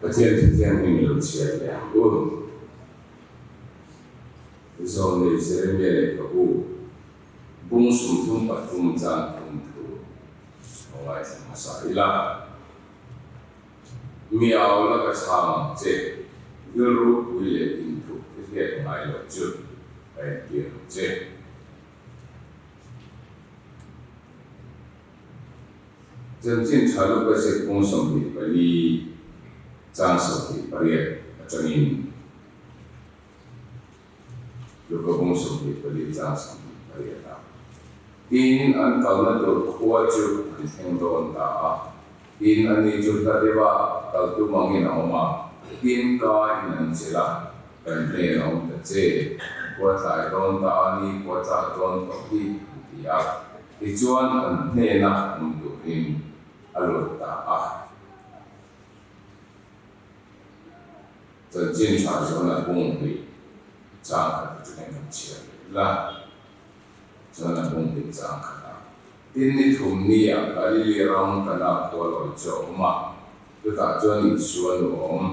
Pathian thu thianghlim lo chhiar leh ang u. Zawlnei Jeremia lehkhabu bung 33 chang thum thu lo ngaithla hmasa ila. Mi au la ka chhang ang che, rilru pui leh inthup i hriat ngai loh chu ka entir ang che. Chanchin tha Luka zir kung 24 chang 28 atangin Luka bung 24 chang 28 ah Tin, an kalna tur khua chu an thleng dawn ta a. Tin, ani chu hla deuha kal tum angin a awm a. Tin, ka in an chelh a, kan hnen a awm ta che. Khua tlai dawn ta a, ni khua tlak dawn tawh hi, an ti a. Tichuan, an hnena awm turin a lut ta a. Chanchin tha chuan a bung hnih chang khat atangin kan chhiar leh ila. Chuan a bung hnih chang khat a. Tin ni thum ni ah Galili ram Kana khua lawi chu a awm a, chutah chuan Isua nu a awm.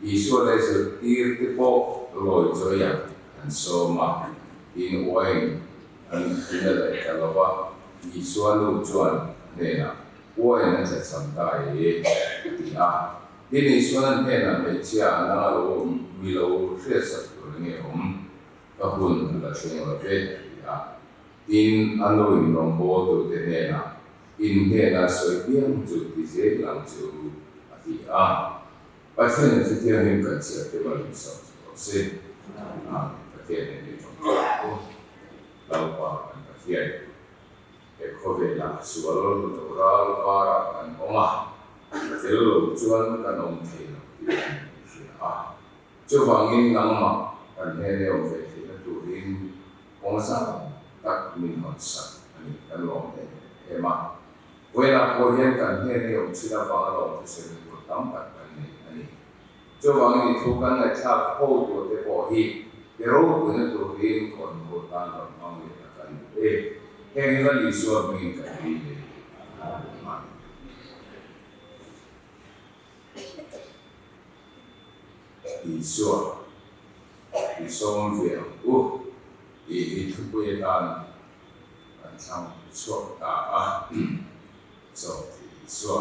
Isua leh zirtir te pawh lawi chawiah an sawm a, tin uain an in a leh ta lo va. Isua nu chuan a hnenah, Uain an tlachham ta e, a ti a. Tin Isuan a hnenah, Hmeichhia, nang a lo awm, mi lo hriatsak tur enge awm? Ka hun a la thleng lo ve, a ti a. Tin, a nu in rawngbawltute hnenah, In hnena sawi piang chu ti zel ang chu, a ti a. Pathian in chutiangin kan chhiar te mal in sawm chu rawh se. Amen. Pathian nen i tawng tawh ang u. Lalpa kan Pathian, he khawvelah sual lo ral karah kan awm a, tel lo chuan kan awm thei lo tih kan inhria a. Chuvangin nangmah kan hnene awm ve theihna turin kawng zau tak min hawn sak a ni kan lawm em em a. Vawiinah pawh hian kan hnene awm thin avanga lawm thusawi tur tam tak kan nei a ni. Chuvangin i thu kan ngaihthlak ho tur te pawh hi i ropuina turin kawn ho tan rawn hmang leh ta kan duh e. Heng hi Lal Isua hmingin kan dil e. Amen. Isua i sawm ve ang u tih hi thupui atan kan thlang chhuak ta a. Sawm tih Isua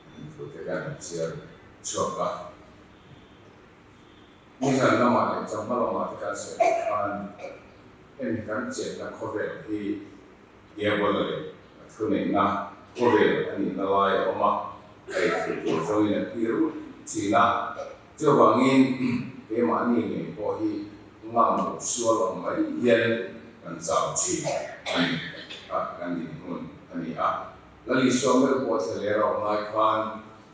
an inthute khan an chhiar chhuak a. Nizan lamah leh chawhma lamah te kan sawi ang khan hemi kan chenna khawvel hi Diabola leh a thuneihna khawvel a nihna lai a awm a, a ei thei tur zawngin a tir ut thin a. Chuvangin keimahni ngei pawh hi ngam loh sual ang mai hian kan chau thin a ni a, kan dinhmun a ni a. Lal Isua meuh pawh thlalera awm lai khan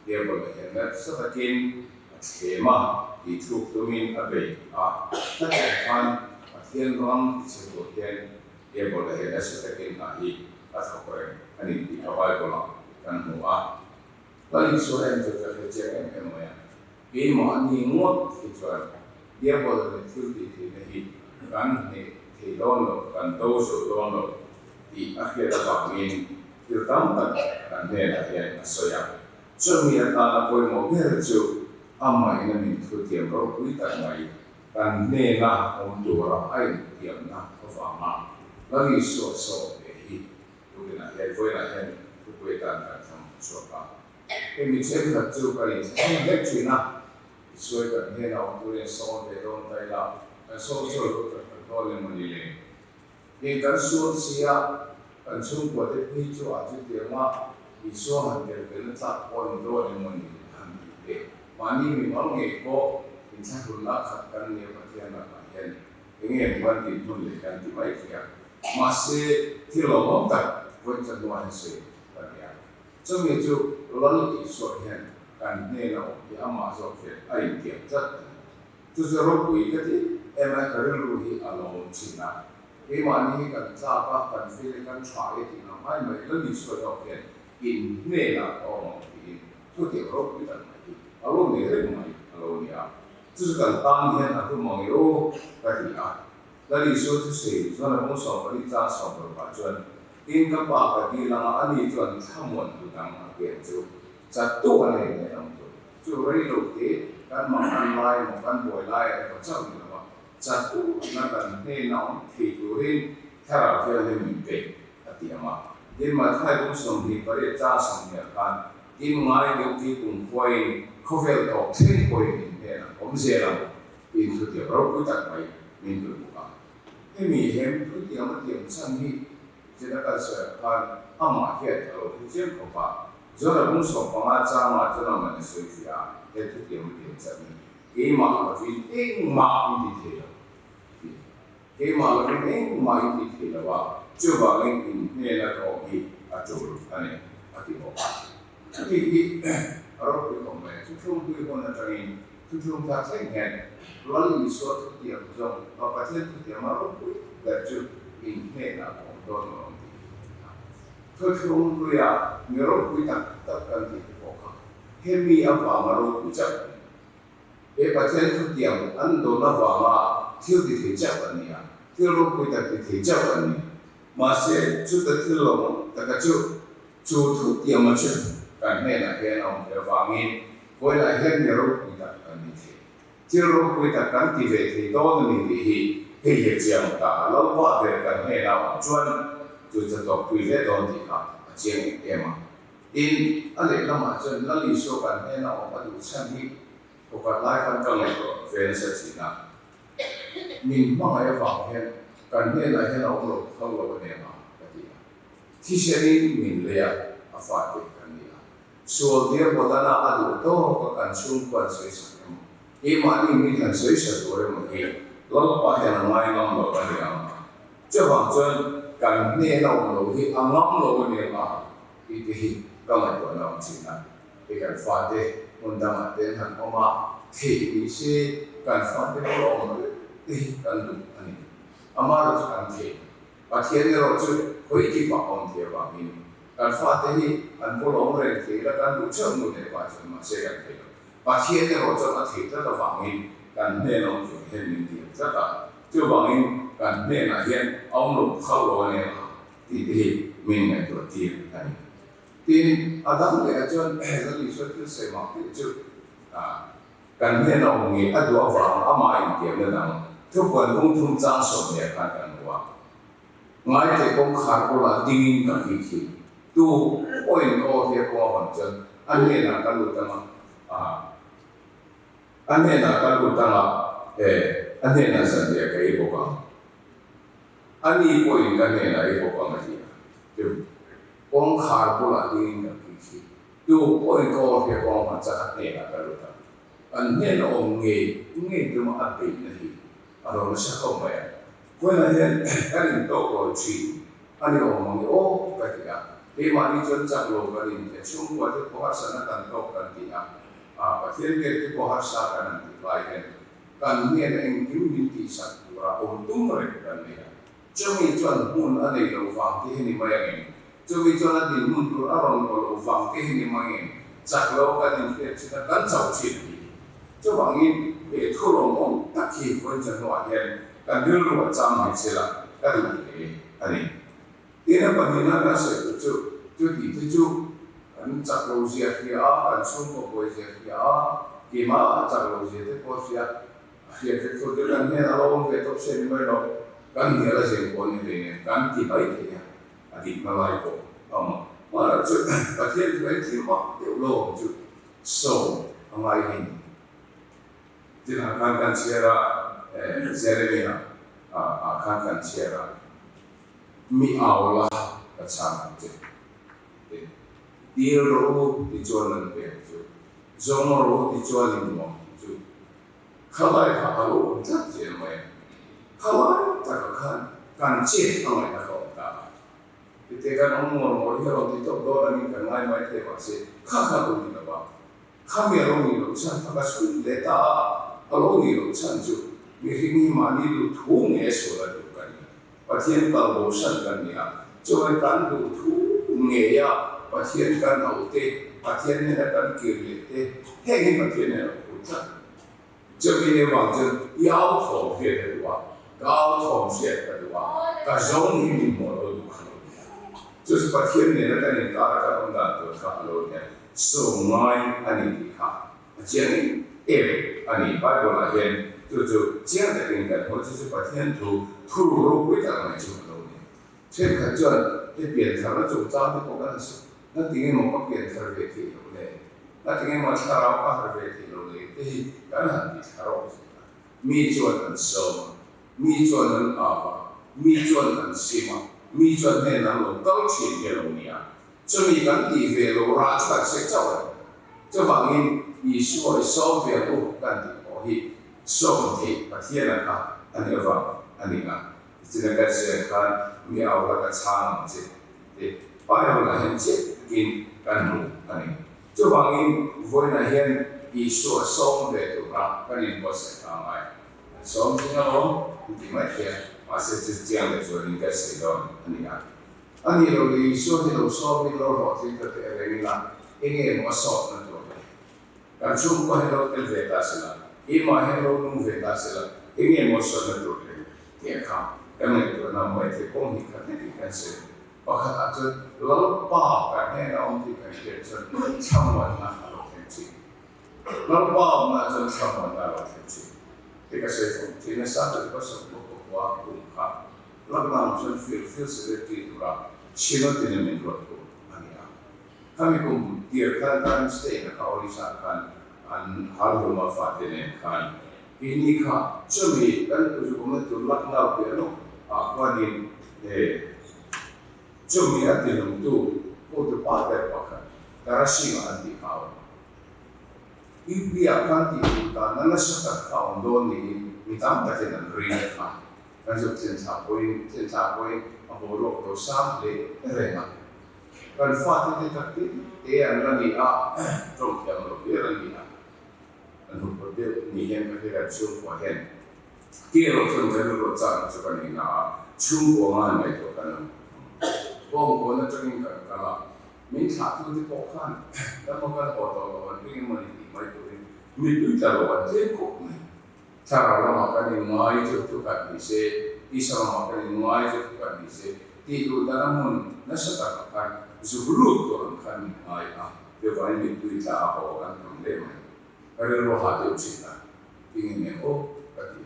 Diabola hian nasa takin a thlem a, tih thluk tumin a bei a. Hetiang khan Pathian ram tichhe tur hian Diabola hian nasa takin hna hi a thawk reng a ni tih kha Bible-ah kan hmu a. Lal Isua en chu ka hre chiang em em mai a, keimahni ngawt hi chuan Diabola leh thil tih theihna hi kan hneh thei dawn lo, kan do zo dawn lo tih a hriat avangin thil tam tak kan hnenah hian a sawi a. Chumi atana pawimawh ber chu amah ina min thutiam ropui tak mai Kan hnena awm tura a intiamna avanga Lal Isua sawm ve hi tukinah hian vawiinah hian thupui atan kan thlang chhuak a. Hemi thenkhat chu kan inthlahrung hlek thin a, Isuai kan hnena awm turin sawm ve dawn ta ila, kan sawm sawi ho tak tak dawn emaw ni le? Hei kan sual si a, kan chhungkua te phei chu ah chutianga Isua han tel velna tlak pawh ni dawn emaw ni le han tih te, mahni mimal ngei pawh inthlahrunna khat kan nia Pathian lakah hian enge maw kan tih hmun leh kan ti mai thei a. Mahse, thil lawmawm tak vawi khat hnuah hian sawi ka ni a. Chumi chu Lal Isua hian kan hnena awm hi amah zawk hian a intiam tlat a ni. Chu chu ropui ka ti em a, ka rilru hi a lawm thin a. Keimahni hi kan tlak a, kan fil e, kan tha e tih ang mai mai Lal Isua zawk hian in hnenah ka awm ang tiin thutiang ropui tak mai hi a lo nei reng mai a lo ni a. Chu chu kan tan hian a tum ang e aw ka ti a. Lal Isua thusawi chuan a bung 14 chang 16 ah chuan, Tin ka pa ka dil anga ani chuan thlamuan tu dang a pian chu chat tu a nei nen ang tur. Chu rei lo te kan mangan lai emaw kan buai lai emaw chauh ni lo a, chatuhna kan hnena awm thei turin Thlarau Thianghlim min pek a ti ang a. Tin, Mathai bung 28 chang 20 khan tin ngai deuh khi kumkhuain khawvel tawp thleng pawhin in hnenah awm zel ang tiin thutiam ropui tak mai min pe bawk a. Hemi hem thutiam a tiam chhan hi Zeta kal sawi ah khan amah hian a lo hre chiang khawp a, Jona bung 15 changah chuan amah in a sawi fiah a, he thutiam a tiam chhan hi keimah lovin engmah in ti thei lo a ti. Keimah lovin engmah in ti thei lo a, chuvangin in hnena ka awm hi a tul a ni a ti bawk a. Chutih hi a ropui khawp mai a, thuthlungpui hun atangin thuthlung thar thleng hian Lal Isua thutiam zawng a Pathian thutiam a ropui ber chu in hnenah ka awm dawn lo ang tih hi a ni a. Thuthlungpuia mi ropui tak tak kan tih te pawh kha hemi avanga ropui chauh an ni. He Pathian thutiam an dawn avanga thil ti thei chauh an ni a, thil ropui tak ti thei chauh an ni. Mahse, chuta thil lawmawm taka chu Chu thutiama chu kan hnenah hian a awm ve avangin vawilah hian mi ropui tak kan ni thei. Thil ropui tak kan ti ve thei dawn a ni tih hi hei hi a chiang ta a, Lalpa ber kan hnena awm chuan chu chu tawkpui hle dawn tih kha a chiang em em a. Tin, a lehlamah chuan Lal Isua kan hnena awm a duh chhan hi thawkhat lai khan ka ngaihtuah ve nasa thin a. Min hmangaih avang hian kan hnenah hian a awm lo phal lo a nia ka ti a. Thisenin min lei a, a fate kan ni a. Sual diar Bawtana a duh tawk a kan chhungkua an sawi sak emaw, keimahni min han sawi sa tur emaw hi Lalpa hian a ngai ngam lo a ni ang a. Chuvang chuan kan hnen a awm lo hi a ngam lo a ni ang a tih te hi ka ngaihtuahna awm thin a. Hei kan fate hmun dangah te an han awm a, theih ni se kan fate bula awm reng te hi kan duh a ni. Amaherawhchu kan theih. Pathian erawh chu khawi kipah a awm thei avangin kan fate hi an pawl awm reng thei ila kan duh theuh nu leh pa chuan mahse kan thei lo. Pathian erawh chuan a thei tlat avangin kan hnen awm tur hian min ti ang tlat a, chuvangin kan hnenah hian a awm lo phal lo a nia tih te hi min ngaihtuah tir a ni. Tin, a dang lehah chuan Lal Isua thil sawi mak deuh chu Kan hnena awm ngei a duh avang amah intiamna dang thupuan bung thum chang 10 khan kan hmu a. Ngaite kawngkhar bulah dingin ka hik hi tu pawhin ka aw hi a kawng avang chuan a hnenah ka lut anga, a hnenah ka lut anga, e, a hnenah zanriah ka ei bawk ang. Ani pawhin ka hnenah ei bawk ang a ti a. Chu kawngkhar bulah dingin ka hik hi Tu pawhin ka aw hria kawng hman chak a hnenah ka lut a, kan hnena awm ngei ngei tuma a beihna hi a lo nasa khawp mai a. Vawiinah hian kan intawk lo thin a ni awm ang i aw ka ti a, keimahni chuan chak lo kan inti a, chhungkua te pawh harsatna kan tawk kan ti a, Pathian biak te pawh harsa kan han tih lai hian kan hnena engkim min tihsak tura awm tum reng kan nei a. Chumi chuan hmun a nei lo vang te hi ni mai angin, chumi chuan a dinhmun tur a rawn aw lo vang te hi ni mai angin, chak lo kan inhriat thin a, kan chauh thin a ni. Chuvangin he thu lawmawm tak hi vawiin hnuah hian kan rilru a chang mai chel a, ka duh hle a ni. Tin, a pahnihna kan sawi tur chu, chuti te chu kan chak lo zia hria a, kan chhungkaw buai zia hria a, keimah a chak lo zia te pawh hria, A hriat vek thu chu kan hian a lo awm ve tawp se ni mai lo, kan hnial a zeng pawh ni hlei nen kan ti mai thei a, a dikna lai pawh a awm a. Mahla chu Pathian chu eng thil mah deuh lo awm chu sawm a ngai hi ni. Tinah khan kan chhiar a, Jeremia ah khan kan chhiar a, Mi au la ka chhang ang che ti. Dil rawh u ti chuan an pek chu, zawng rawh u ti chuan in nuam chu. Khalai kha a lo awm tlat zel mai a, khalai takah khan kan chet a ngaihna kha a awm ta a. Tute kan awm ngawr ngawr hi a rawn ti tawp dawn angin kan ngai mai thei mahse kha kha lo ni lo a, khami a lo nih loh chhan kha ka chhun leh ta a, a lo nih loh chhan chu mihring hi mahni duh thu nge sual a duh ka ni. Pathian kal bosan kan ni a, chuan kan duh thu ngei a, Pathian kan auh te, Pathian hnena kan kir leh te, heng hi Pathian nen a phur tlat. Chumi ni avang chuan i au thawm hriat ka duh a, ka au thawm hriat ka duh a, ka zawng hi min hmuh lo duh kha lo ni a. Chu chu Pathian nena kan inkar a kan awm dan tur kha a lo ni a, sawm ngai a ni tih kha. A chiang em em a ni. Bible-ah hian chu chu chiang takin kan hmu, chu chu Pathian thu thuruk ropui tak mai chu a lo ni. Thenkhat chuan he piantharna chungchang te pawh kan han sawi, Ngatinge maw ka pianthar ve theih loh le? Ngatinge maw thlarau ka harh ve theih loh le? te hi kan han ti thla rawk zel a. Mi chuan an sawm a, mi chuan an ap a, mi chuan an sim a, mi chuan hnen an lo kal thin hi a lo ni a. Chumi kan tih ve lo rah chu kan hre chauh a ni. Chuvangin Isua i sawm ve ang u kan tih pawh hi sawm theih Pathiana kha a ni avang a ni a. Tichuan kan sawi khan mi au la ka chhang ang che tih te Bible ah hian chiah takin kan hmu a ni. Chuvangin vawiinah hian Isua sawm ve tura kan inbuatsaih ta ngai. An sawm zing alawm an ti mai thei a, mahse chu chiang leh zualin kan sawi dawn a ni a. A nih loh leh Isua hi lo sawmin lo hlawhtling ta teh reng ila enge maw a sawtna tur le? Kan chhungkua hi lo tel ve ta sela, keimah hian lo nung ve ta sela enge maw a sawtna tur le? Tih kha ka ngaihtuahna mai thei kawng hnih khat hlekin kan sawi. Pakhatah chuan Lalpa kan hnenah awm tih kan hriat chuan thlamuanna a lo thleng thin. Lalpa awmna chuan thlamuanna a lo thleng thin. Tih ka sawi fawm thin nasa tak ka sawi pawh ka hua kum kha. Lockdown chuan fir fir secretary tura Synod-in a min ruat kum a ni a. Khami kum tir khan khan state a kha Orissa khan an hal hlum a fate nen khan keini kha chumi kan zukawmna tur Lucknow piah lawk ah khuanin he chumi a tihlumtu hotu pa ber pakhat Tara Singh-a an tih kha a awm. UP ah khan tihduh danna nasa tak kha a awm dawn niin mi tam takin an ring a. Kan zuk thlenthlah pawhin thlenthlah pawhin a boruak lo sang hle reng a. Kan fate te tak te te an la ni a, tawng thiam lo ber an ni a. An hupawt deuh ni hian ka hre kan chhungkua hian ke erawh chuan kan rilruah chakna chu ka nei na a, chhungkua nga han ngaihtuah kan ang. Bawngkawn atangin kan kal a, min thlahtu te pawh khan dama kan haw tawh lo an ring emaw ni tih mai turin mipui tla lo an tlem khawp mai. Thlarau lamah kan inngai chu thu khat ni se, tisa lamah kan inngai chu thu khat ni se tih duh dana hmun nasa takah khan zuk lut tur ang khan min ngai a, chuvangin mittui tla a haw kan tam hle mai. Ka rilru hah deuh thin a, tinge nge aw ka ti.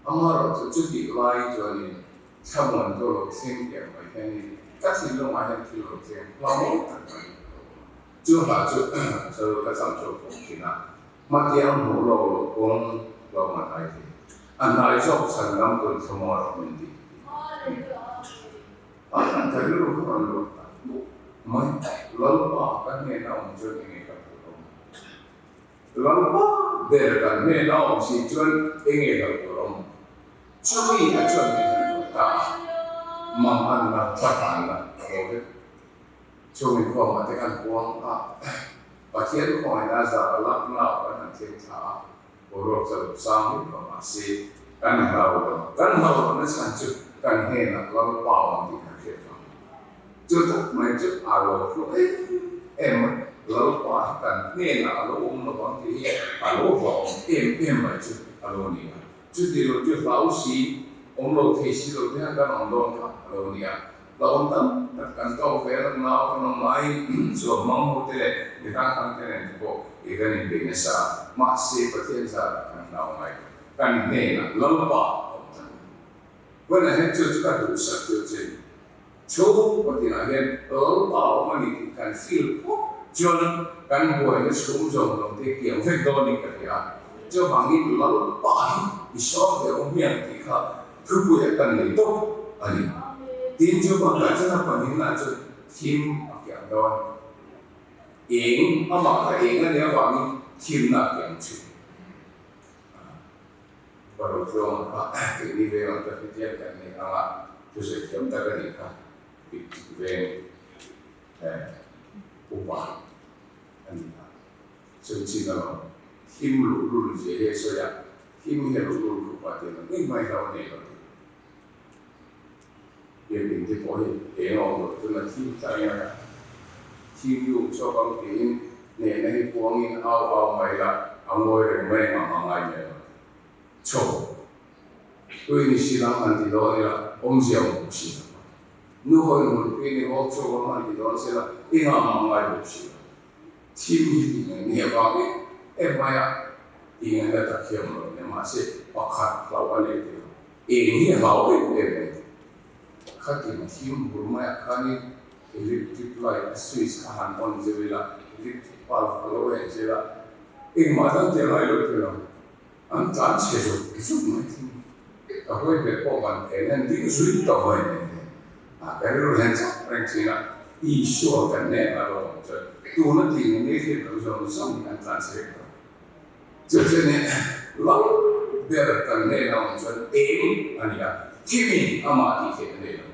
Amaherawhchu chutih lai chuanin thlamuan chu lo thleng tiang mai hianin ka thinlungah hian thil lo thleng hlauhawm tak mai a lo awm a. Chu hla chu chu ka cham chhuak fawm thin a. Hmatiang hmuh lawk loh kawng tlawm a hnai thei. A hnai zawk chhan dam tun thlamual rawh min ti tih a ni. A han ka rilru kha rawn luah tak bawk mai. Lalpa ka hnena awm chuan enge ka hlauh awm? Lalpa ber kan hnena awm si chuan enge hlauh tur awm? Chumi a chuan min han luah ta a, manganna thlahanna a bo vek. Chung inkhawmah te kan puang a, Pathian khawngaihna zar lak nau kan han thleng thla a, boruak chu a lo sang viau ta mahse kan hlau lo, kan hlau lohna chhan chu kan hnenah Lalpa awm tih kan hriat vang a ni. Chu tak mai chu a lo hlu em em mai, Lalpa hi kan hnenah a lo awm lo vang tih hi a lo hlauhawm em em mai chu a lo ni a. Chuti lo chu hlau si, awm lo thei si lo te hian kan awm dawn kha a lo ni a. Hlauhawm tam tak kan tawk ve a, nau kan awm laiin chuan hmang ho te leh mi hrang hrang te nen te pawh i kan inbei nasa a, mahse Pathian zarah kan hlau ngai lo, kan hnenah Lalpa a awm ta lo. Vawiinah hian chu chu ka duhsak chu che ni. Chhungkaw tinah hian Lalpa a awm a ni tih kan feel phawt chuan kan buaina chhum zawng zawng te kiang vek dawnin ka hria a, chuvangin Lalpa hi i sawm ve awm hian tih kha Thupuia kan nei tawp a ni. Tin, chu bakah chuan a pahnihna chu thim a kiang dawn. Eng, amah kha eng a nih avangin thimna a kiang thin. Baro tluanga kha keini veng ang tak hi tlem kan nei ang a, thusawi thiam tak a nih kha, Pikchik veng upa a ni kha. Sawi chin alawm, thim luhlul zia hi a sawi a, thim hi a luhlul khawp a tih ang engmah hi hlauh a nei lo tih. Biakinn te pawh hi eng a awm loh chuan a thim tlang mai a, thim hi um chhuak ang tiin hnehna hi puangin au au mai la, a ngawi reng mai ang a ngai mai lo tih. Chho, tui ni si lam han ti dawn ila, awmzia awm bawk si lo. Nu hawi hmunpui ni hawl chho lam han ti dawn sela, engah mah ngai bawk si lo. Thim hi tih mai ni avangin em mai a, tingaihna tak hi a awm lo nia, mahse pakhat hlauh a nei tih lo, eng hi a hlau em em mai. Khatin thim bur maiah khanin electric light a switch a han on zir ila, electric bulb a lo en zir a, engmah dang tih a ngai lo thei lo. An tlan chhe zuk zuk mai thung. Ka huai ber pawh van phen hian ding zui tawh mai mai thei. A ka rilru hian chak reng thin a, Isua kan nen a lo awm chuan tuna tih nge ngei hriat loh zawng zawng hi an tlan chhe vek tawh. Chu chu nih lal ber kan nen a awm chuan eng a ni a, thimin amah tih theih a nei lo.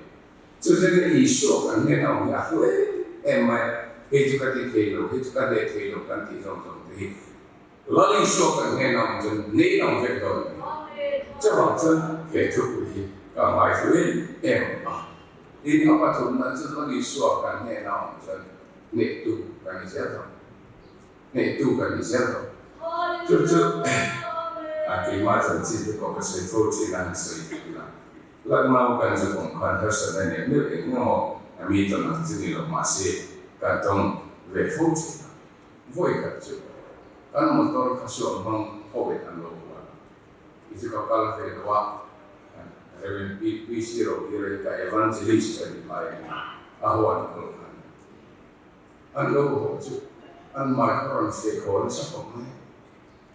Chu chu nih Isua kan nen a awm hi a hlu em em mai a, hei chu ka ti thei lo, hei chu ka hneh thei lo kan tih zawng zawng te hi Lal Isua kan hnenah awm chuan nei ang vek dawn a ni. Chuvang chuan he thupui hi ka ngaihlu em em a. Tin, a pathumna chu Lal Isua kan hnenah awm chuan hnehtu kan ni zel dawn. Hnehtu kan ni zel dawn. Chu chu a keimah chanchin te pawh ka sawi fo thin a, han sawi dik ila. Lucknow kan zuk awm khan harsatna nei meuh eng emaw a mi tawn ang chu ni lo mahse kan tawng ve fo thin a. Vawi khat chu kan motor kha suam hmang ho in an lo hual a, i chu ka kal ve lo a, Rev. PC Rohira hi ka evangelist a nih lai in a huan kal kha a ni. An lo haw chu an mai kha rawn feh haw nasa khawp mai.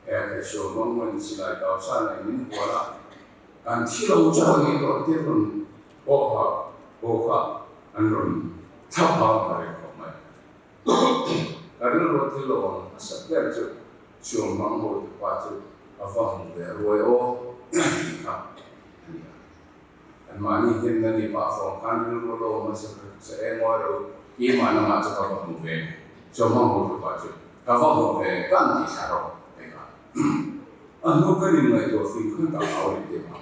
He thei suam hmang hmuin silai kau sa nei min hual a, kan thi lo chauh a nih tawh tir rawn pawh kha haw kha an rawn thlap hau ta reng khawp mai. Ka rilru thil lo ang hmasa ber chu Chuang Mang ho te pa chu a va hmu ve ruai aw tih kha a ni a. An mahni hlimna ni pah fawng khan rilru lo awm hmasa ber chu sa eng ngawi lo keimah lamah chu ka va hmu ve nge Chuang Mang ho te pa chu ka va hmu ve nge kan ti thla rawh pek a. A hnu kan inngaihtuah fing khan ka hlau leh deuh a.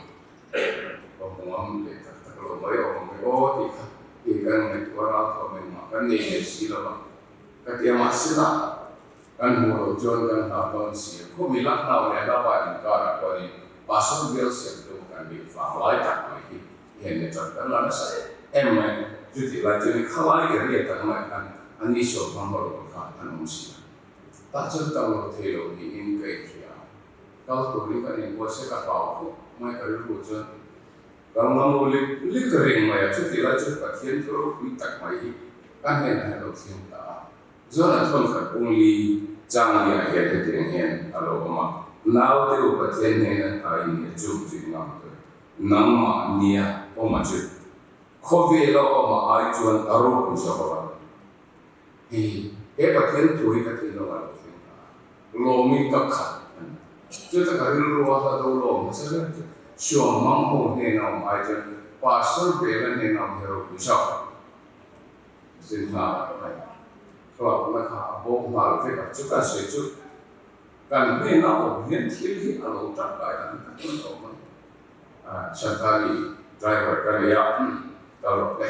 Ka hmu ngam leh tak tak lo mai awm ang aw tih kha tih kan ngaihtuah ral tawh mai mah kan nei ve si lo a, ka ti a mahsela kan hmuh loh chuan kan hlau dawn si a, khumi Lucknow leh Allahabad inkarah pawhin pastor bial siamtu kan nih vang lai tak mai hi hian ni chuan kan la nasa em em mai, chutih lai chuan khalai area tak mai khan an ni sual hmang ho lo kha an awm si a, tah chuan kal lo thei lo niin ka inhria a. Kal turin kan inbuatsaih ka hlau khawp mai ka rilru chuan kal ngam lo lek lek reng mai a, chutih lai chuan Pathian thu ropui tak mai hi ka hnenah hian a lo thleng ta a. John-a thawn khat pung li chang liah hian hetiang hian a lo awm a, Naute u Pathian hnena ta in nia chung chu i ngam tur, nangmah nia awma chu khawvela awma ai chuan a ropui zawk avangin. Hei he Pathian thu hi ka thinlung a lo thleng ta a, lawmin ka khat a ni. Chuta ka rilru a hla do lawm hmasa ber chu Suam Mang ho hnena awm ai chuan Pastor Bela hnena awm hi ropui zawk zin nghal a mai. Hlauhna kha a bo nghal vek a, chu kan sawi chu kan hnena awm hian thil hi a lo tangkai dan tak mai a awm a ni. Santali driver ka nei a, ka rawh le.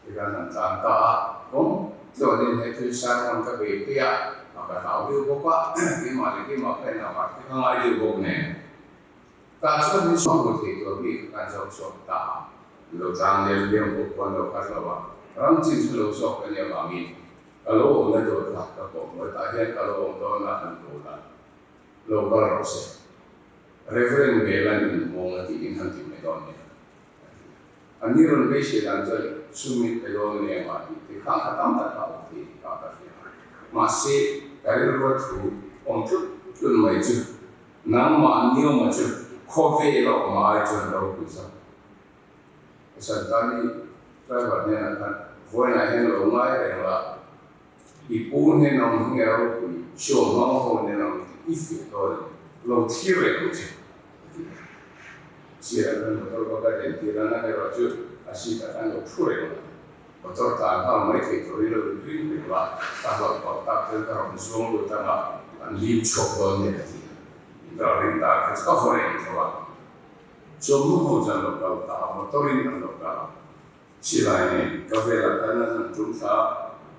Ti kan han tlan ta a, kawng tluanin he thil sermon ka bei phei a, a ka hlau deuh bawk a, keimah leh keimah ka inah vah te ka ngai deuh bawk nen. Tah chuan min hmu thei tur mi kha kan zawk chhuak ta a, lo tlang lem lem bawk pawh an lo khat lo a, ram chin chu lo zawk ka nih avangin ka lo awmna tur kha ka kawh hmuai tah hian ka lo awm dawn a han tur a, lo kal rawh se. Reverend Belan inhmawng a tiin han ti mai dawn nia. A ti a. An ni rawn beisei dan chuan sum in pe dawn ania mah tih te kha kha tam tak a awm thei tih kha ka hria a. Mahse, ka rilrua thu awm tlut tlut mai chu nangmah niawma chu khawvel a awm ai chuan ropui zawk. Santani driver hnenah khan vawiinah hian lo ngai reng la, i pu hnenah awm hi nge ropui, suamhmang ho hnenah awm tih i fiah dawn em? Lo thlir reng ang che. A ti a. Sir an kan motor va ka den tir a, nang erawh chu a seat ah khan lo thu reng la, motor tlan nghal mai thei tur hi lo in ring reng la, ka hlauh palh tak chuan ka rawn zuang lut ang a, an lim chhuak dawn nia ka ti a. In ralrin dan kha chu ka haw reng tho a. Chuan ho chuan an lo kal ta a, motor in an lo kal a. Silai nen ka velah khan an han tum thla a,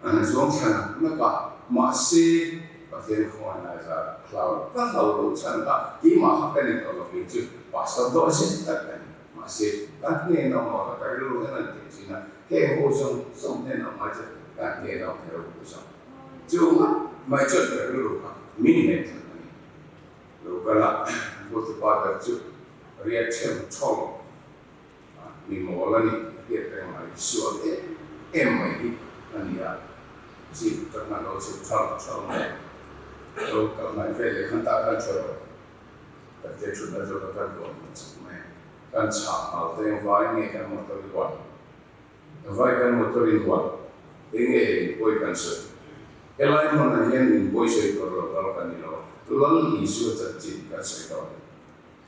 an han zuang thla nak nak a, mahse Pathian khawngaih lai zar hlau ka hlau lo chhan kha keimah kha ka ni tawh lo kei chu pastor dawh zet tak ka ni. Mahse ka hnenah awm a, ka rilru hian an tih thin a, heng ho zawng zawng hnenah awm ai chuan ka hnenah awm hi ropui zawk. Chu ngawt mai chuan ka rilru kha min ngaihthlan a ni. Lo kal a, hotupa ber chu riat ṭhem ṭhawng a, mi mawl a ni, a hriat reng mai, sual em em mai hi a ni a, jeep ka hman lo chhuk ṭhal ṭhal mai a, lo kal hnaih ve leh khan tah khan ṭha rawh ka tia ṭhutna chu ka kan ruah hman chak mai a, kan chhah nghal te vai nge kan motor i huan. Vai kan motor in huat eng nge in pawi kan sawi? Helai hmunah hian in pawi sawi tur lo kal ka ni lo, Lal Isua chanchin kan sawi dawn.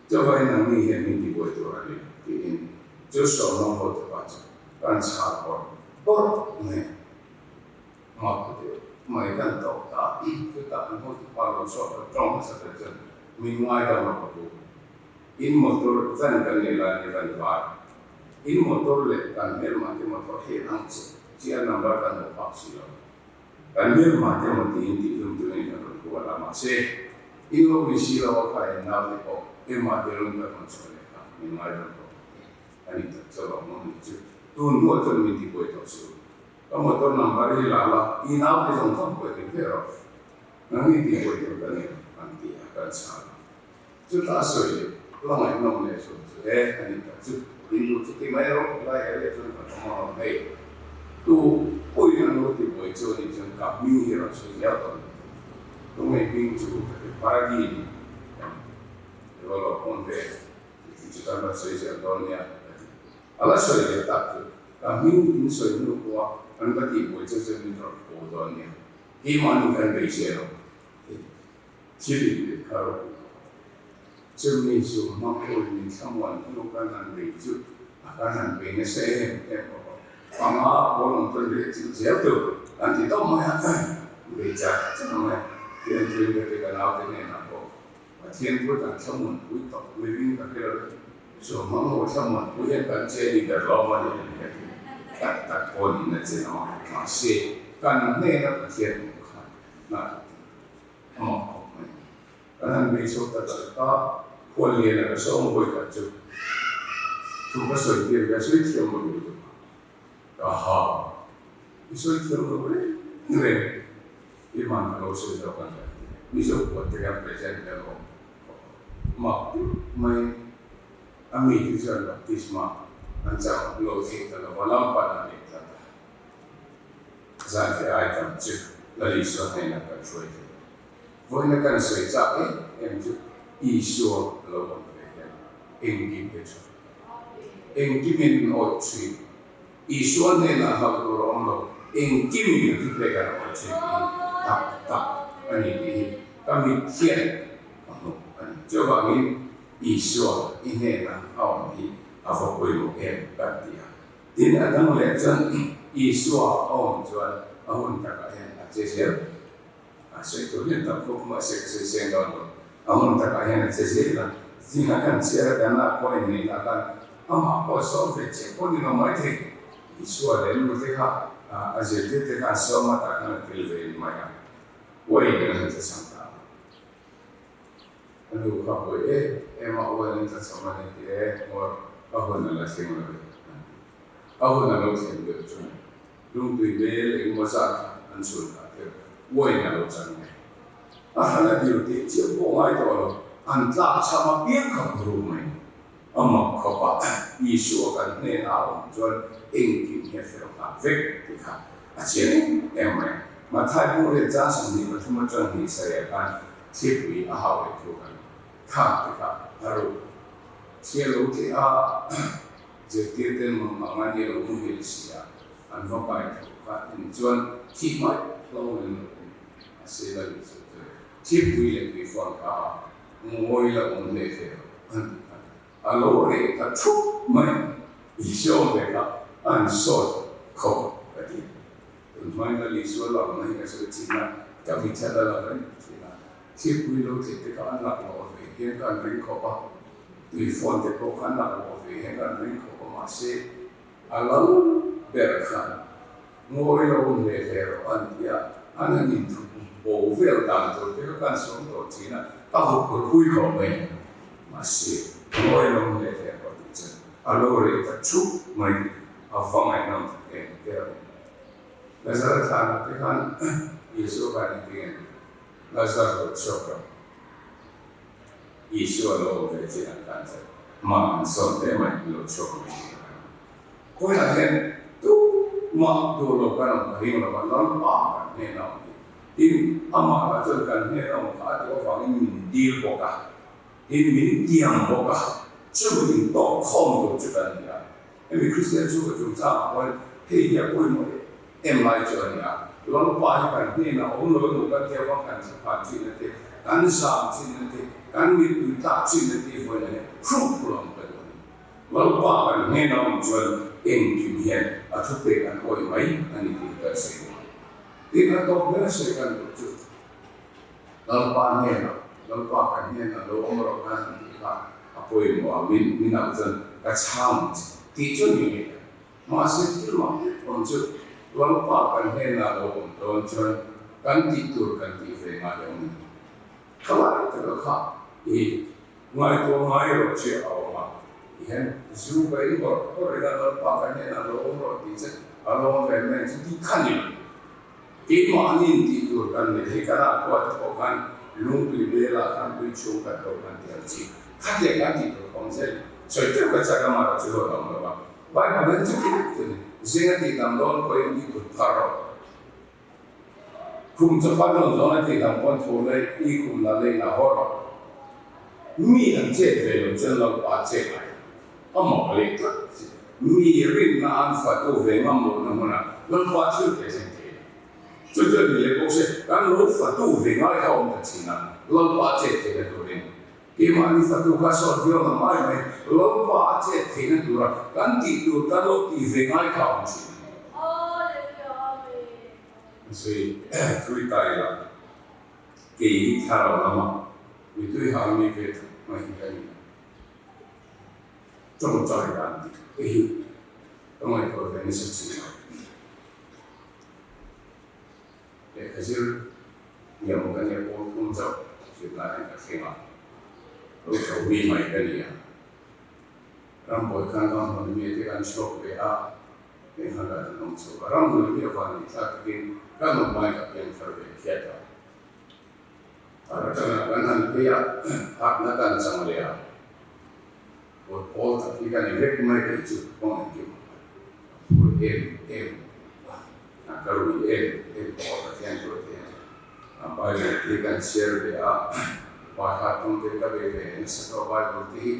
Chuvangin nangni hian min tibuai tur a ni tiin chu sawmhmang hotupa chu kan chhar bawrh bawrh mai a. Mak ka ti mai kan tawk ta, chutah an hotupa lo chhuak a tawng hmasa ber chuan min ngaidam rawh ka pu. In motor van kan nei lai ni van var. In motor leh kan hmelma te motor hei ang che chi a number kan hmu phak si lo. Kan hmelma te maw tiin tih hlum turin kan rawn hual a mahse in lo ni si lo a kha en nau te pawh keimah te lung kan rawn chhuah leh kha min ngaidam rawh tih a ni tak chauh ang maw ni chu tun hnuah chuan min ti buai tawh suh. Ka motor number hi la la i nau te zawng zawng pawh i ring ve rawh. Nang i ti buai tur ka ni lo an ti a kan chhang a. Chutah a sawi leh la ngaihnawm leh chuan chu e a ni tak chu in duh chu ti mai rawh lai area chuan kan awm a rawn hei tu pawhin an lo ti buai chu a nih chuan ka hming hi rawn sawi zel tawh a ni tunge hming chu ka ti paradi ni ka ni i va lo awm ve tih chu kan rawn sawi zel dawn nia ka ti a la sawi leh tak chu ka hming in sawi hnu pawha an va tih buai chu chuan min rawn haw dawn nia keimahni kan beisei lo Thil in kha ropui khawp. Chumi chu hmangpui min thlamuan hnu kan han bei chu a kan han bei nasa em em bawk a. Panga pawl ang chuan riah chilh zel tur kan ti tawp mai a, bei char char mai a. Thian thuin ka ti ka naute hnenah pawh Pathian pawh kan thlamuan pui tawp mai ring ka hre lo e. Chu hmangho thlamuan pui hian kan che ni ber lo a ni ka ti. Tak tak pawh niin a che lo a, mahse kan hnena Pathian awm khan hna thawk tur. A mak khawp mai. Kan han bei chho ta tak a, khual lian a ka sawm vawi khat chu thu ka sawi tir ve a, sawi thiam lo lutuk a. Ka ha, i sawi thiam lo reng reng, i man ka lo sawi zawk ang ka ti. Mizo puan te kan present vel awm khawp a. Mak deuh mai a mi te chuan baptisma an chang lo thei ta lo va, lam pan an nei tlat a. Zanfe ai tam chu Lal Isua hnenah kan hruai thei. Vawiina kan sawi chak em em chu Isua a lo awm ve hian engkim te tha vek a ni. Engkimin min awih thin. Isua hnenah hlauh tur a awm lo, engkimin a thupek an awih thin tih hi tak tak a ni tih hi ka mit hian a hmu a ni. Chuvangin Isua i hnenah a awm hi a va pawimawh em kan ti a. Tin, a dang leh chuan Isua a awm chuan a hun takah hian a che zel. A sawi tur hian tam khawp mahse ka sawi seng dawn lo. A hun takah hian a che zel a, zinga kan chhiar a dana pawh inneihna khan amah pawh sawm ve chiah pawh ni lo mai thei. Isua leh nu te kha a zirtir te khan sawm a tah khan a tel ve ni mai a, uain an han che chang ta a. A nu kha buai em em a, uain an tla cham a ni tih e, or a hun a la thleng lo e an ti. A hun a lo thlen deuh chuan lungtui bel engemaw zat kha an chhun phah deuh, uain a lo chang mai. A hran a dil tih chiah pawh ngai tawh lo, an tlak cham apiang kha ru mai. A mak khawp a, Isua kan hnenah a awm chuan engkim hi a fel nghal vek tih kha a chiang em em mai a. Mathai bung riat chang 23 atang hnih sarih khan thlipui a hau leh thu kan thak te kha a ru thli a lo tleh a, zirtir ten mang ang a ni lo muhil si a, an va kai tho kha en chuan thih mai hlo in lo awm a se la ni chu chuan thlipui leh tuifawn kha Ngawi la awm hle hle lo an ti khan a lo reh ta thup mai Isua ve kha an sawt khawp ka ti. Tun hmain Lal Isua lang mai ka sawi thin a, ka mitthla la lang reng thin a, thilpui lo tleh te kha an lak lawh ve hian ka an ring khawp a, tui phone te pawh kha an lak lawh ve hian ka an ring khawp a mahse a lal ber khan Ngawi lo awm hle hle rawh an ti a, an han inthup bo vel dan tur te kha kan sawm tawh thin a, ka huphurh pui khawp mai. Mahse, ngawi lo awm hle hle rawh tih chuan a lo reh ta thup mai tih a va ngaihnawm tak em te a awm. Lazara thlanah te khan Isua khan engtin nge a ti? Lazar lo chhuak rawh. Isua lo awm ve chin an tan che. Hma an sawn hle mai, lo chhuak mai tih ka hria. Khawiah hian tumah duh lo kan awm ka ring lo va, Lalpa kan hnena awm hi. Tin, amah lah chuan kan hnena awm kha a duh avangin min dil bawk a, tin min tiam bawk a, chumi intawk khawm tur chu kan ni a. Hemi Kristian chhungkaw chungchangah pawhin hei hi a pawimawh em em lai chu a ni a, Lalpa hi kan hnenah awm lo emaw kan tia vang kan thlaphan thinna te, kan zam thinna te, kan mittui tlak thinna te vawiinah hian hruk pawh ang ka duh a ni. Lalpa kan hnenah awm chuan engkim hian a thupek an awih mai a ni tih kan sawi duh a. Tin, a tawp ber sawi kan duh chu Lalpa hnenah, Lalpa kan hnenah lo awm rawh kan han tih kha a pawimawh a, min min auh chuan ka chhang ang che tih chu ni ngei ang. Mahse thil mak deuh awm chu Lalpa kan hnenah lo awm dawn chuan kan tih tur kan tih ve ngai awm a ni. Khalai taka kha i Ngaihtuah ngai rawh chiah a awm a, ti hian zu ka in bawrh bawrh reng a, Lalpa ka hnenah lo awm rawh tih che a lawm ve mai chu tih kha ni lo. Keimahni in tih tur kan nei hi kan ah khua te pawh khan lungtui velah khan tui chhung khat ho khan ti ang chi khatiang kan tih tur awm zel sawi teuh ka chak a mah chu rawn awm lo a, Bible hian chuti vek chu a ni, zinga tih dam dawn pawhin i kut phar rawh. Khum chu pan rawn zawn a tih dang pawn thu leh i khum la lei la haw rawh. Mi an chet ve lo chuan Lalpa chet ai a mawk leh tlat che. Mi rinna an fatu ve ngam lohna hmunah Lalpa thil te thleng thei lo. Chu chu a ni leh bawk se, kan lo fatu ve ngai kha awm ta thin a, Lalpa chet theihna turin keimahni fatu kha sawt viau na mai mai, Lalpa a chet theihna tura kan tih tur kan lo tih ve ngai kha awm thin a ni. Sawi thui ta ila, kei hi thlarau lama mi tui hang mi ve tak mai hi ka ni a. Tawngtai dan dik te hi ka ngaihtuah ve nasa chin a. Lehkha zir hniam ka nia pawl thum chauh zirlai hian ka thleng a, lo chho mi mai ka ni a. Rambuai khan ramhnuai mi te kan chhuak ve a, heng khan kan han awm chho a. Ramhnuai mi avang nih thlak takin kan awm hmain ka piang thar ve khiat a. Thar atanga kan han phei a, harhna kan chang leh a. Pawl pawl tak hi ka ni vek mai kei chu kawng engkim a phur em em a, a ka rui em em pawh a Pathian tur te hian a Bible te hi kan chhiar ve a, Baihar tum te ka bei ve nasa tawh Bible te hi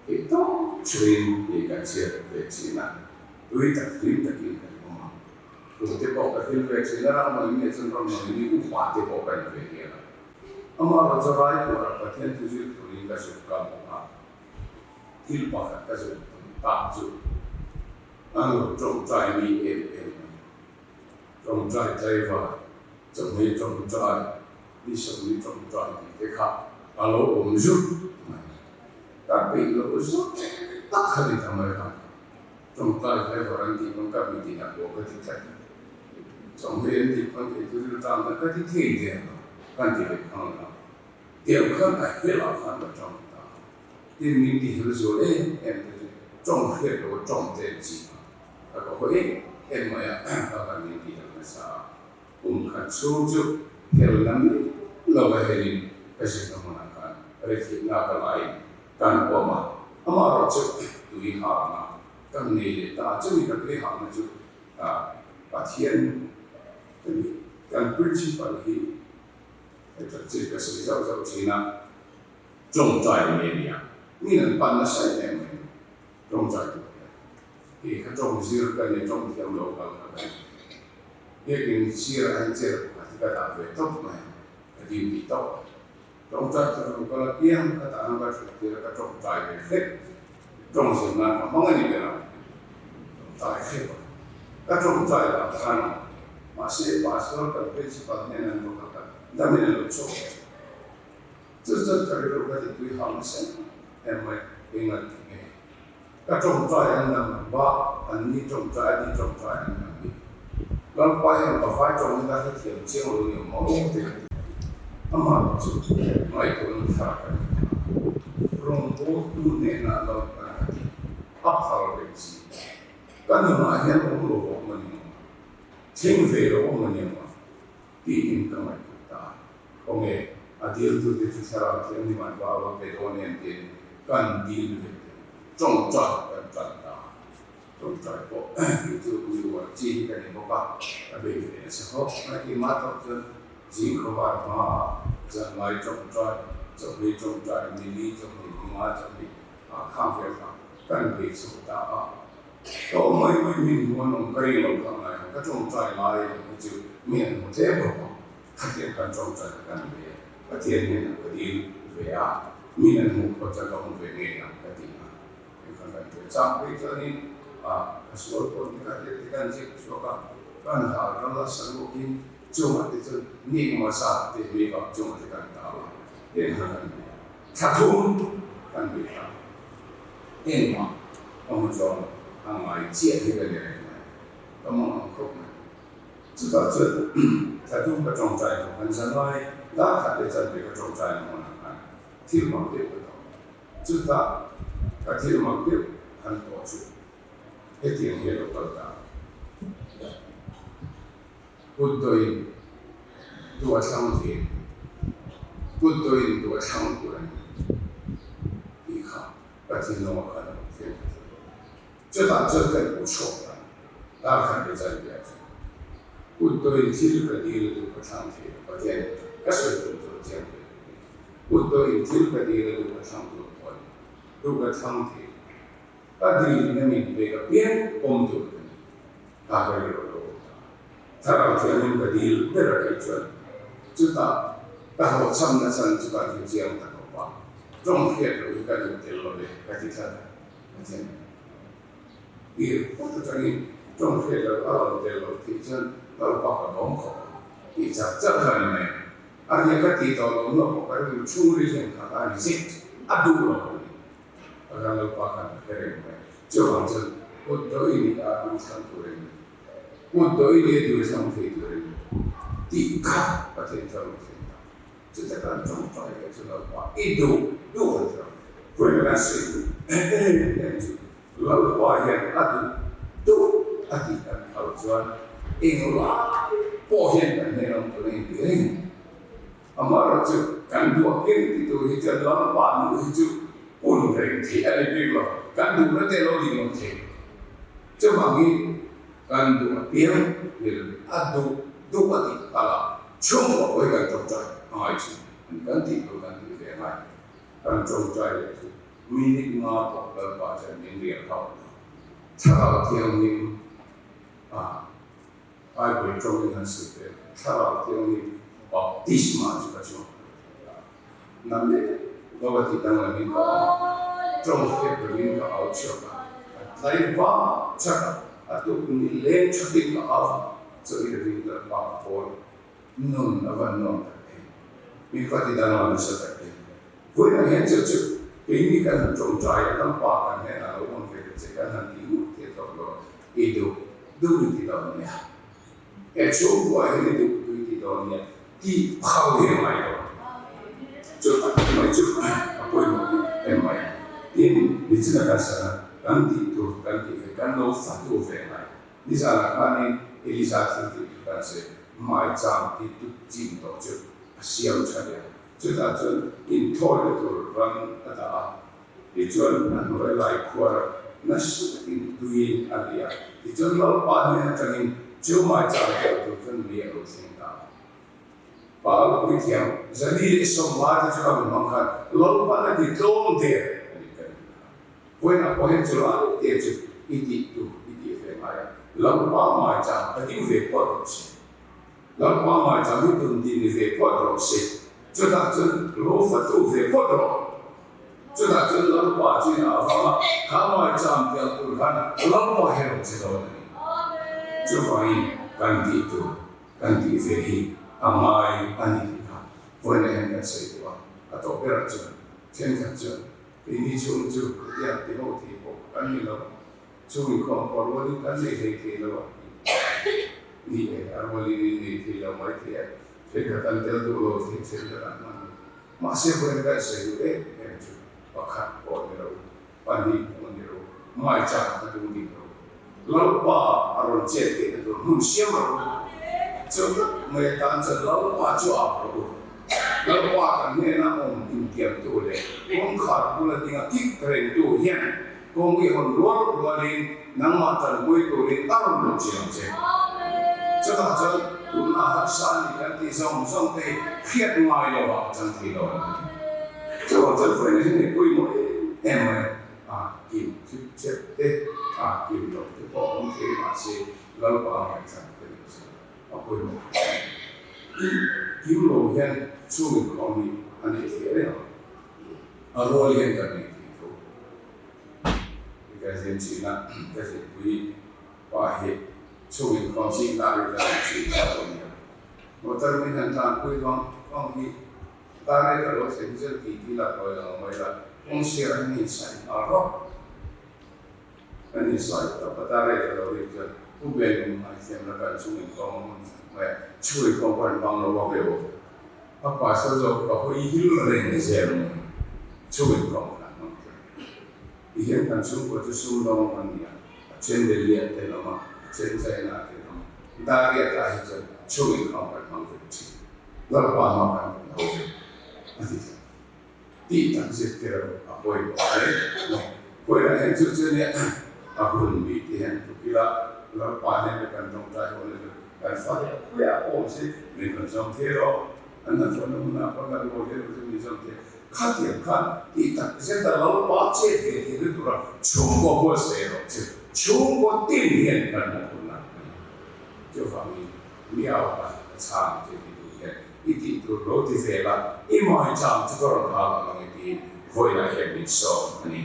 theih tawp thuin hei kan chhiar ve thin a, tui tak hlim takin kan awm a, kum te pawh ka hlim ve thin a, ramhnuai mi ah chuan ramhnuai mi upa te pawh ka ni ve hial a. Amah rawn chu Raipur-ah Pathian thu zir turin ka zuk ka hmu a, thil pakhat ka zuk tum tak chu an lo tawngtai mi em em mai. Tawngtai tlaivar, chawhmeh tawngtai, ni sawmli tawngtai tih te kha a lo awm zut mai. Ka peih loh zut tak kha ni ta mai kha. Tawngtai tlaivar an tih pawn ka mi tinah pawh ka ti tlat. Chawhmeh an tih pawn kei chu rilṭam khan ka ti thei der lo, kan ti ve khang lo. Tiang khan a helah khan ka ṭang ta. Tin min ti hel zual em em te chu ṭawng hriat lo a ṭawng te an ching a, ka ka haw em em mai a, ka kan min ti hel nasa a. Kum khat chhung chu hel na mai lo a helin ka zirna hmunah khan rethihna ka laiin kan awm a, amaherawhchu tui harhna kan nei leh ta a, chumi ka tui harhna chu Pathian ka ni. Kan principal hi heta che ka sawi zauh zauh thin a, tawngtai mai a ni a, min an pan nasa em em mai a ni, tawngtai tur hian. Kei kha tawng zir ka ni, tawng thiam lo kal kha ka ni. Biakin sirah hian chair pakhat hi ka dah ve tawp mai a, ka duty tawp. Tawngtai tur lo kal apiang ka tahna ka thut tir a, ka tawngtai ve hlek. Tawng zir nan ka hmang a ni ber a, tawngtai hlek a. Ka tawngtai lah khan a, mahse pastor kan principal hnen an va kal a, damin a lo chhuak ta thin. Chu chuan ka rilru ka ti tui hau nasa em em mai, enga ti nge? Ka tawngtai an dam ang ba, an ni tawngtai, a ni tawngtai an dam bik. Lalpa hian ka vai tawng hi ka hrethiam chiang lo ni awm maw te ka ti. Amah lo chu ngaihtuahna thar ka nei ta. Rawngbawltu hnenah Lalpan a ti, a phal reng si. Ka nunah hian awm lo awm a ni ang a, thleng ve lo awm a ni ang a, tiin ka ngaihtuah ta a. Khawnge a diltute chu Thlarau Thianghlim an va va pe dawn em tiin kan dil ve te tawngtai kan tan ta a. Tawngtai pawh kei chu mi uar chi hi ka ni bawk a, ka bei ve nasa khawp mai. Keimah tawp chuan zing khawvar hmaah zanlai tawngtai, chawhmeh tawngtai, nili chawhmeh, ninga chawhmeh ah khang vel kha kan bei chho ta a. Ka awm mai mai min hmu an awm ka ring lo kha ngai ang, ka tawngtai lai lo hi chu mi an hmu tlem bawk ang. Khatiang kan tawngtai kha kan ve a, Pathian hnenah ka dil ve a, min an hmuh phawt chuan ka hmu ve ngei ang ka ti a. Hei khan kan ve chang phei chuanin ah ka sual pawh ni kha hriat te kan ziak chhuak a, kan hal ral a saruakin chungah te chuan ni engemaw zat te mi vak chungah te kan tal a, heng kha kan ve a. Thla thum kan bei ta. Engmah ka hmu chuang lo, a ngai chiah hi ka ni reng mai. Ka mang ang khawp mai. Chutah chuan thla thum ka tawngtai hnu khan zanlai dar khat leh chanve ka tawngtai na hmunah khan thil mak deuh ka tawh. Chutah ka thil mak deuh han tawh chu hetiang hi a lo kal ta. Kut dawhin duh a thlang thei a ni. Kut dawhin duh a thlang tur a ni tih kha ka thinlungah khan a rawn thleng ta tlat. Chutah chuan ka inpu chhuak ta a ni. Dar khan be chan biah chuan kut dawhin thil ka dil a duh ka thlang thei lo. Pathian ka sawi tum chu a chiang hle a ni. Kut dawhin thil ka dil a duh ka thlang tur pawh a ni. Duh ka thlang thei lo. Ka dil in a min pek apiang awm tur ka ni. Ka ka rilru a lo awm ta. Thlarau Thianghlim ka dil ber a kei chuan chutah ka hlawhchhamna chhan chu kan hre chiang ta khawp a, tawng hriat loh hi ka duh tel lo e ka ti tlat a, Pathian tir phawt atangin tawng hriat loh a rawn tel loh tih chuan Lalpa ka lawm khawp ang tih chak chak kha ni mai. A ria ka tih tawh loh nuah pawh ka rilru chhungril hian kha ka reject a duh lo a ni. A kan Lalpa khan a hre reng mai. Chuvang chuan kut dawih ni a duh thlang turin Kut dawih leh dul thlang thei turin tih kha Pathian thar rawn thlen ta. Chuta kan tawngtai leh chu Lalpa i duh duh han thar. Vawiin kan sawi duh em em chu Lalpa hian a duh duh a tih kan phal chuan englai pawh hian kan hnen awm tur a inti reng. Amaherawhchu kan duh apiang ti tur hi chuan Lalpa duh hi chu hun reng theih a ni bik lo, kan duhna te lo ding lo thei. Chuvangin kan duh apiang ni lo a duh duh a tih khala chhungkua pawh hi kan tawngtai a ngai thin a ni. Kan tih tur kan tih ve a ngai. Kan tawngtai leh chu minute nga pawh Lalpa chuan min riah hauh lo. Thlarau Thianghlim a. Bible tawngin han sawi teh, Thlarau Thianghlim baptisma chu ka chuang thei thei a. Nang leh lo a tih danglamin ka awm a, tawng hriat lovin ka au chhuak a, a tlai vang chak a, a tuk ni leng thatin ka au a, chaw i ring Lalpa ka pawl nun a van nuam tak em, min va ti danglam nasa tak em. Vawiinah hian chu chu keini kan han tawngtai a, Lalpa kan hnenah lo awm ve ta che kan han ti ngut thei tawh lo a. I duh duh i ti dawn nia. He chhungkua hian i duh duh i ti dawn nia tih phal hi a ngai lo. Chu tak mai chu a pawimawh bik em mai. Tin, nichina kan sana kan tih tur kan tih ve kan lo fatu ve ngai. Nizanah khanin Eliza thil tih chu kan sawi maichang ti tut chin tawh chu a siam tha leh a. Chutah chuan inthawina tur ram a dah a. Tichuan a hnuai lai khuar nasa takin tuiin a ri a, tichuan Lalpa hnen atangin chu maichang tel tur chuan mi a lo thleng ta a. Paul puithiam Zali leh Sawmma te chu ka hmu hmang khan Lalpa'n a ti tlawm der a ni ka ring a. Vawiinah pawh hian chu lai te chu i tih tur i tih ve ngai a, Lalpa maichang ka ding ve phawt rawh se. Lalpa maichang hi tun tih ni ve phawt rawh se. Chutah chuan lo fatu ve phawt rawh. Chutah chuan Lalpa chu ina avang a, kha maichang pial tur khan Lalpa hi a rawn che dawn a ni. Chuvangin kan tih tur kan tih ve hi a ngai a ni tih kha vawiinah hian kan sawi duh a. A tawp berah chuan thenkhat chuan keini chhung chu hetiang ti ho thei pawh kan ni lo. Chung inkhawm pawh rualin kan nei hlei thei lo a ti. Ni e, a rualin in nei thei lo mai thei a, thenkhat an tel duh lo thei, thenkhat an hman lo. Mahse vawiin ka insawi duh em em chu pakhat pawh ni lo, pahnih pawh ni lo, maichang kha tum ding lo. Lalpa a rawn chet theihna tur hmun siam rawh u. Chu tak mai atan chuan Lalpa chu a rawh u. Lalpa kan hnena awm intiamtu leh kawngkhar bula dinga kik rengtu hian kawng i hawn rual rualin nangmah tanpui turin a rawn lut chiang che. Chutah chuan tunah harsa a ni kan tih zawng zawng te hi hriat ngai lovah a chang thei lo a ni. Chuvang chuan vawiin hi ni pawimawh em em mai a, kim chip chep te, a kim loh te pawh awm thei mahse Lalpa ngaihchan te nih chuan a pawimawh khawp mai. Kim lo hian chhung inkhawm hi a nei thei reng ang. A rual hian kan nei thei tho. Ka zin china ka zinpui pa hi chhung inkhawm ching ta rih la rawn chhin ta lo nia. Motor min han tlanpui vang vang hi ta rei ka lo thlen zel ti ti la kawi lang mai la kawng sirah hian a insaih nghal rawk. Kan insawi tawp a, ta rei ta lo rik chuan Pu Belhum a thiam la kan chung inkhawm a hmun mai a, chhung inkhawm pawh an bang lo a veu. A pastor zawk ka hawi hil reng zel mai, chhung inkhawm kha an hmang chuan. Tihian kan chhungkua chu sumdawng an ni a, a then Delhi ah te an awm a, a then China ah te an awm a, Dariat ah hi chuan chhung inkhawm kan hmang vek thin. Lalpa hma kan rawn ho vek a ti tlat. Tih tak zet te erawh a pawimawh hle mai. Pawina hian chu chu nia a hun mi te hian tukila Lalpa hnena kan tawngtai ho na chu kan fate a khawiah pawh awm se min rawn zawm thei rawh, an hnathawhna hmunah pawh kan ngawi thei lo chu min zawm thei. Khatiang khan tih tak zeta Lalpa chet ve theihna tura chhungkaw buatsaih erawh chu chhungkaw tin hian kan hmuhphurhna a ni. Chuvangin Miau a a chhang che ti duh hian i tih tur lo ti ve la, i maichang chu ka rawn hal ang ang e tiin vawiinah hian min sawm a ni.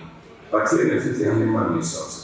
Pathian in thutiang hi man min sawm sak.